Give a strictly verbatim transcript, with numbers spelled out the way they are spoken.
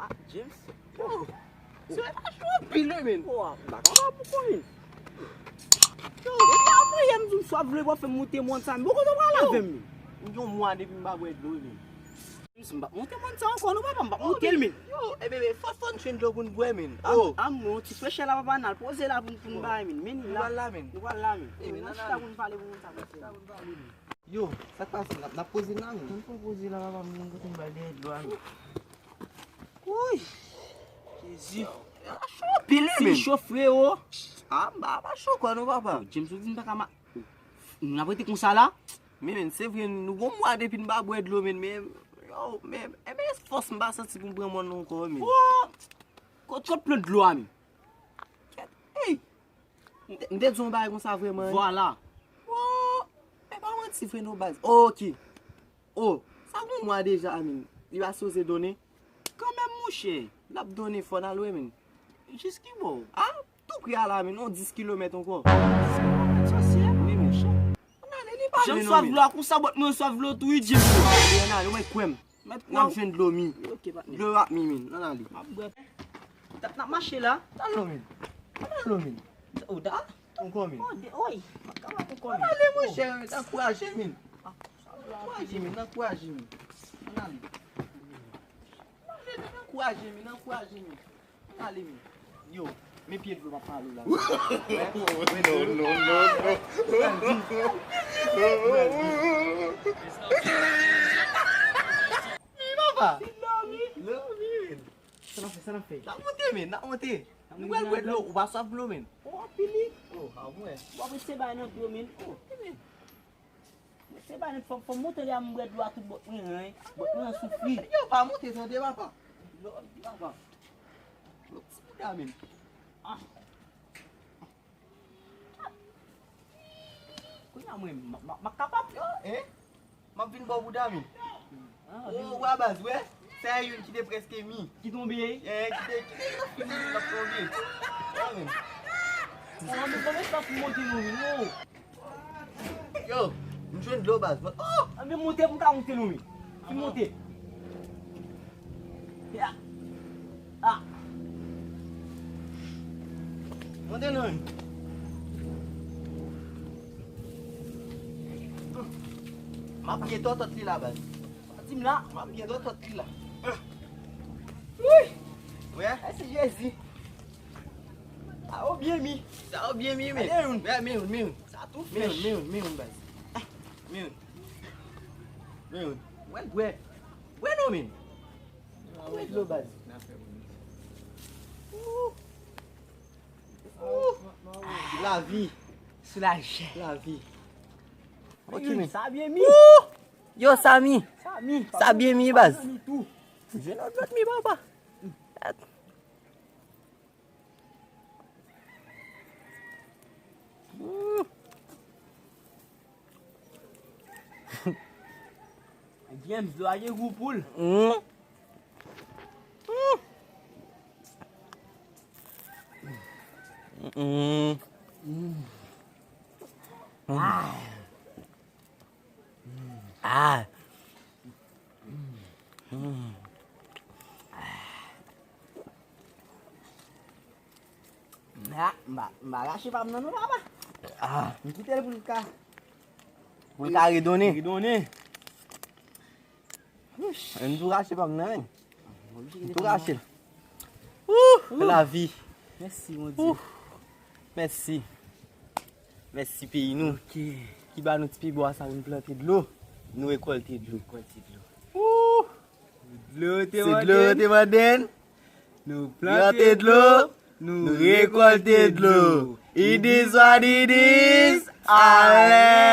Ah, James. Yo, se pa cho anpil, wi, men. Yo, m pa kapab poko, men. Yo, depi apre yè m di w sa w vle w ap fè m moute mòn sa, men bon, kote w pral avè m, men? M gen yon mwa depi m pa bwè dlo, men. James, m p ap moute mòn sa ankò, non, papa, m p ap moute l, men. Yo, e bebe, fò, fò n jwenn dlo pou n bwè, men. Am, oh, am, non, ti frechè la, papa, n al poze la pou n, pou n bay, men. Men nou la, nou pral la, men. Nou pral la, men. E, men, n al chita pou n pale pou mòn sa, mesye. Yo, sa k pase? N ap, n ap poze la, men. Ann fè poze la, papa, m gen kote m pral dèyè dlo a, men. Woy! Jezi. A cho anpil, wi, men. Fi cho, frewo. A, m pa, pa cho kwa non, papa. James, ou di m pa ka ma-, nou ap rete konsa la? Men, men, se vre, nou gon mwa depi n pa bwè dlo, men, men, yo, men, e, men, fòs m pa santi pou m pran mòn nan ankò, men. Wo! Kot, kot plant dlo a, men? Kèt, ey! M te, m te di yon bagay konsa vrèman, wi. Vwala. Wo! E pa manti vre non, baz. Oke. O, sa gon mwa deja, men. Li pa sipoze donnen. Kanmenm, monchè. L ap donnen fò, n al wè, men. Jis ki bò? A, tou pre a la, men. Yon dis kilomèt ankò. Dis kilomèt, sòsyè? Wi, monchè. Ann ale, li pa vle non, men. Jan m swav dlo a konsa, bòt mwen swav dlo tou, wi, James. Ann ale, ann ale, ou mèt kwè m. Mèt kwè w. N ap jwenn dlo mi. Oke, patnè. Dlo yo ap mi, men. Ann ale. M ap bwè. N ap, n ap mache la. Ann ale, men. Ann ale, men. O, da. Ankò, men. O, de, oy. M ap kapab ankò, men. Ann ale, monchè, men. Ankouraje, men. Ankouraje, men. Ankouraje, men. Ann ale. Ankouraje, men. Ankouraje, men. Ann ale, men. Yo, men pye dlo m ap pale w la. Non, non, non, non. Wi, papa. Love you, men. Sa n ap fè, sa n ap fè? N ap monte, men, n ap monte. Nou pral bwè dlo, ou pa swaf dlo, men. O, anpil, wi. O, a mwen. W ap ret se bay nan dlo, men. O, men. Mwen se pa nèg fò, fò m monte la, m bwè dlo a tout bòt mwen an, wi. Bòt mwen an soufri. Yo, pa monte tande, papa. Lòd, papa. Lòd ti bouda, men. Ah. Kounye a mwen, m, m, m ap kapab. Yo, hein? M ap vin ba w bouda, men. Ah, o, wè baz, wè. Sa e youn ki te prèske mi. Ki tonbe? Eh, ki te, ki te nan fim li, l ap tonbe. Wè, men. Bon, men, bon, men, sa pou monte non, men. Oh. Yo, m jwenn dlo baz. Oh! Anben monte pou m ka monte non, men. Ki monte? Ya. Ah. Monte non, men. M ap byen tòtòt li la, baz. Sa di m la? M ap byen tòtòt li la. Wi! Wè? Mèsi Jezi. Sa yo byen mi. Sa yo byen mi, men. Gade youn. Wè, men youn, men youn. Sa tou frèch. Men youn, men youn, men youn, baz. Men youn. Men youn. Wè, bwè. Bwè non, men. Bwè dlo, baz. Ooh. Ooh. Lavi. Soulaje. Lavi. Ok, men. Sa byen mi. Ooh. Yo, sa mi. Sa mi. Sa byen mi, baz. Sa mi tou. Je lòt lòt mi, papa. Mm. James, dlo a gen gou poul. Mm. Mm. Mm. Ah. Ah. Ah, m pa, m pa rache pa m nan non, papa. Ah. M kite l pou l ka. Pou l ka redonnen. Redonnen. Wouch. M tou rache pa m nan, men. M tou rache l. Ouh, lavi. Mèsi, Bondye. Ouh. Mèsi. Mèsi peyi nou. Ok. Ki ba nou ti pibwa sa pou n plante dlo. Nou rekòlte dlo. Rekòlte dlo. Ooh! Dlo te mande n. Se dlo te mande n. Nou plante dlo, nou rekòlte dlo. It is what it is. Alèz.